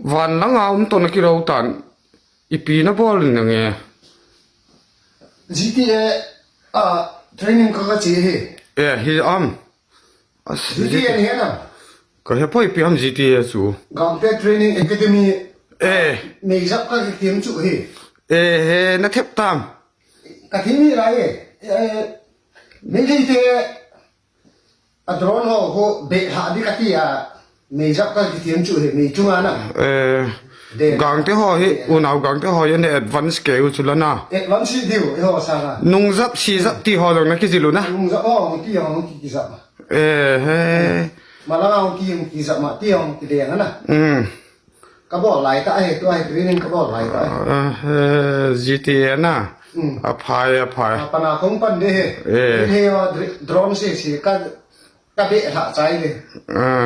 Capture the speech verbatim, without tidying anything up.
Van langa um to na kilo tan. Ipi na bol na nge. G T A, ah, training ka ka che hi. Eh, hi am. As, G T A ni na. Ka he poi pi am G T A chu. Gangte Training Academy. Eh. Meijap ka ki tiam chu hi. Eh, he na thep tam. Ka thim hi lai e. Eh, Meitei te a drone ho ho be ha di ka ti a. Meijap ka ki tiam chu hi, mei chunga na. Eh, De. Gangte ho hi, unau gangte ho hi ne advance ke u chu la na. Advance diu, e ho sa na. Nungjap, sijap ti ho jong na ki jilu na. Nungjap ho, ti ho, ki, ki jap. Eh, he. Malanga ho ki, ki jap ma, ti ho, ki de na. Hmm. Ka bol lai ta he, tu he training ka bol lai ta he. Eh, G T A na. Hmm. A phai, a phai. A pana kong pan de he. Eh. He, dr-, drone se, se, ka, ka be ha chai de. Eh.